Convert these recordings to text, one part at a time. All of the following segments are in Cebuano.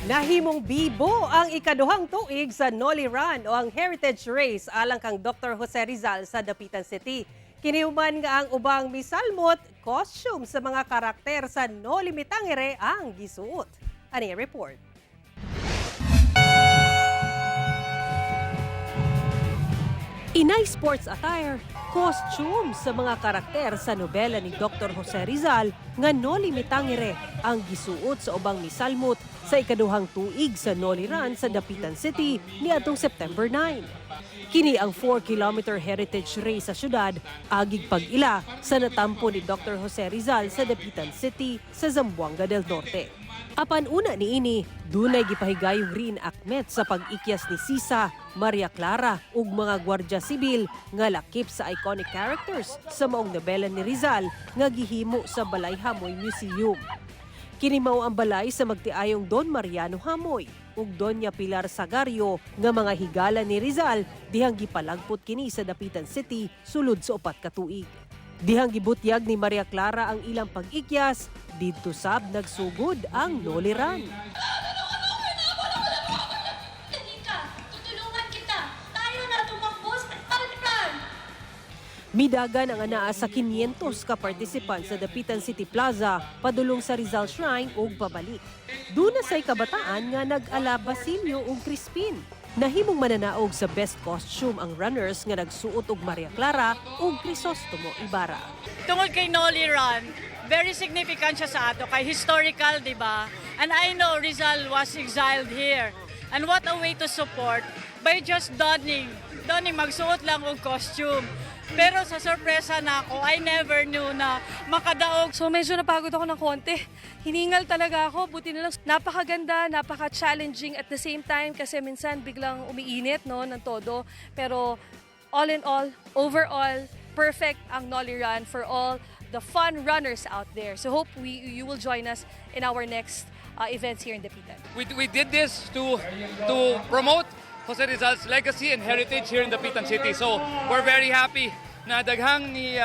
Nahimong bibo ang ikaduhang tuig sa Noli Run o ang Heritage Race alang kang Dr. Jose Rizal sa Dapitan City. Kinihuman nga ang ubang misalmot, costume sa mga karakter sa Noli Me Tangere ang gisuot. Ani report. Inay sports attire, costume sa mga karakter sa nobela ni Dr. Jose Rizal nga Noli Me Tangere ang gisuot sa ubang misalmot sa ikaduhang tuig sa Noli Run sa Dapitan City niadtong September 9. Kini ang 4-kilometer heritage race sa syudad, agig pag-ila sa natampo ni Dr. Jose Rizal sa Dapitan City sa Zamboanga del Norte. Apan una niini, dunay gipahigayong reenactment sa pag-ikyas ni Sisa, Maria Clara ug mga gwardya sibil nga lakip sa iconic characters sa maong nobela ni Rizal nga gihimo sa Balay Hamoy Museum. Kini mao ang balay sa magtiayong Don Mariano Hamoy ug Doña Pilar Sagario nga mga higala ni Rizal dihang gipalagpot kini sa Dapitan City sulod sa 4 ka tuig. Dihang gibutyag ni Maria Clara ang ilang pag-ikyas, didto sab nagsugod ang Noli Run. Halika, tutulungan kita. Tayo na tumakbo sa run. Midagan ang anaa sa 500 ka participant sa Dapitan City Plaza padulong sa Rizal Shrine ug pabalik. Duna say kabataan nga nag-ala Basilio ug Crispin. Nahimong mananaog sa best costume ang runners nga nagsuot og Maria Clara ug Crisostomo Ibarra. Tungod kay Noli Run, very significant siya sa ato kay historical, di ba? And I know Rizal was exiled here. And what a way to support by just donning, magsuot lang og costume. Pero sa sorpresa na ako, I never knew na makadaog. So medyo napagod ako ng konti. Hiningal talaga ako. Buti na lang. Napakaganda, napaka-challenging at the same time kasi minsan biglang umiinit, no, ng todo. Pero all in all, overall, perfect ang Noli Run for all the fun runners out there. So hope you will join us in our next events here in Dapitan. We did this to promote Jose Rizal's legacy and heritage here in Dapitan City. So we're very happy na daghang ni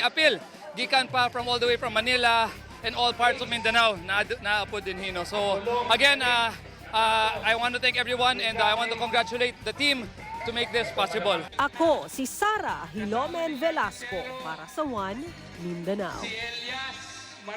apil gikan pa from all the way from Manila and all parts of Mindanao na naapod din hino. So again, I want to thank everyone and I want to congratulate the team to make this possible. Ako si Sara Hilomen Velasco para sa One Mindanao. Si Elias.